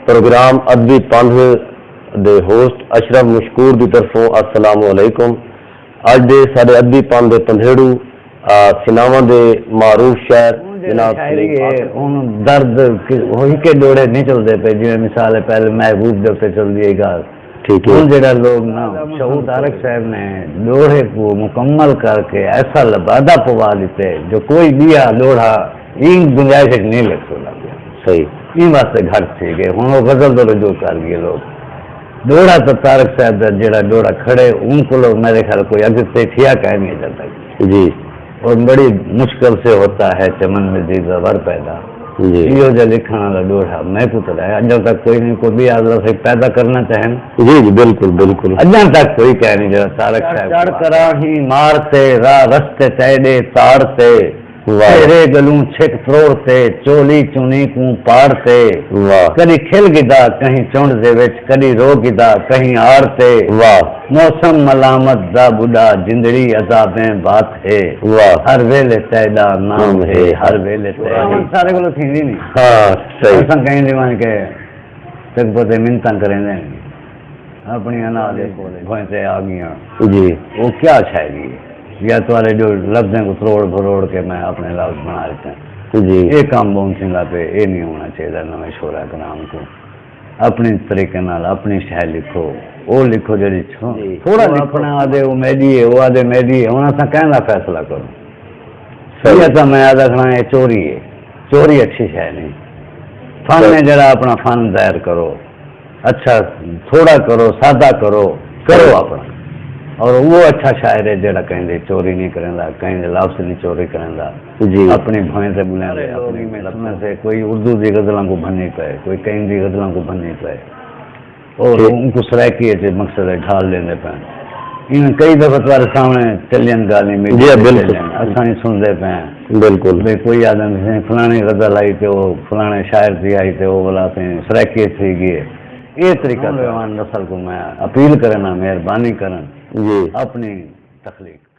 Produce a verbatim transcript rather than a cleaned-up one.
پروگرام ادبی پندھ دے ہوسٹ اشرف مشکور دی طرفوں السلام علیکم۔ اڄ دے ساݙے ادبی پندھ دے پندھیڑو، آ، سناواں دے معروف شاعر ہݨ جیڑھا جناب شاعری سلیم ہے، خان۔ ہݨ درد کہ، ہو ہکے ݙوہڑے نہیں چلدے پئے، جیویں مثال ہے پہلے محبوب دے اتے چلدی ہے ڳالھ۔ ٹھیک ہے۔ ہݨ جیڑھا لوگ نا، شعور طارق صاحب نے ݙوہڑے کوں مکمل کر کے ایسا لبادہ پوا ݙتے جو کوئی ٻیا ݙوہڑا ایں گنجائش وچ نہیں لکھ سڳدا پیا۔ صحیح۔ ایں واسطے گھٹ تھی ڳئے۔ ہݨ او غزل دے رجوع کر ڳئے لوگ۔ ݙوہڑا تاں طارق صاحب دا جیڑھا ݙوہڑا کھڑے، اوں کولوں میرے خیال کوئی اڳتے تھیا کائنی اڄاں تک۔ جی۔ اور بڑی مشکل سے ہوتا ہے چمن میں زیور پیدا۔ جی۔ ایہو جیہا لکھݨ والا ݙوہڑا میکوں تاں اڄاں تک کوئی نہیں، کوئی ٻیا ذرا سا پیدا کرنا چاہن۔ جی، جی، بالکل، بالکل۔ اڄاں تک کوئی کائنی جیڑھا طارق صاحب چڑھ کوں آکھے۔ کراہیں مار تے، راہ رستے تیݙے تاڑ تے۔ واہ۔ تیرے ڳلوں چھک تروڑ تے، چولی چنی کوں پاڑ تے۔ واہ۔ کݙی کھل گھدا کہیں چنڈ دے وچ، کݙی رو گھدا کہیں آڑ تے۔ واہ۔ موسم ملامت دا ٻݙا، جندڑی عذابیں بات ہے۔ واہ۔ ہر ویلے تیݙا نام ہے، ہر ویلے تیݙا۔ سارے کولوں تھیندی نہیں۔ ہاں، صحیح۔ اساں کہیں دی ونڄ کے تک پتے منتاں کریندے ہیں۔ اپݨی انا دے بھوئیں تے آ ڳیاں۔ جی۔ او کیا شاعری ہے؟ یا تہاݙے جو لفظیں کوں تروڑ بھروڑ کے میں اپݨے لفظ بݨا ݙتے ہیں۔ جی۔ اے کم ٻہوں تھیندا پئے، اے نہیں ہونا چاہیدا نویں شعراء کرام کوں۔ اپݨے طریقے نال اپݨی شے لکھو، او لکھو جیڑھی چھو-، جی۔ تھوڑا او لکھو۔ اپݨا آہدے او میݙی ہے، او آہدے میݙی ہے، ہݨ اساں کہیں دا فیصلہ کروں؟ صحیح۔ یہ تاں میں آہدا کھڑاں اے چوری ہے، چوری اچھی شے نہیں۔ فن صحیح۔ ہے جیڑھا اپݨا فن ظاہر کرو، اچھا تھوڑا کرو، سادہ کرو، کرو صحیح۔ اپݨا۔ اور وہ اچھا شاعر ہے جیڑھا کہیں دی چوری نہیں کریندا، کہیں دے لفظ نہیں چوری کریندا۔ جی۔ اپݨی بھوئیں تے ٻولیندا ہے، اپݨی لفظ۔ سݨے سے کوئی اردو دی غزلاں کوں بھنی پئے، کوئی کہیں دی غزلاں کوں بھنی پئے۔ اور ٹھیک۔ اونکوں سرائیکی اچ مقصد ہے ڈھال ݙیندے پئے۔ ایویں کئی دفعہ تہاݙے سامݨے چلین ڳالھیں میڈیا جی، تے بالکل۔ چلین، اساں ہی سݨدے پئے ہیں۔ بالکل۔ بھئی کوئی آہدے سئیں فلاݨی غزل آئی تے او فلاݨے شاعر دی آئی تے او ولا سئیں سرائیکی اچ تھی ڳئی ہے۔ اے طریقہ نوجوان نسل کوں میں اپیل کرنا، مہربانی کرن۔ جی۔ اپݨی تخلیق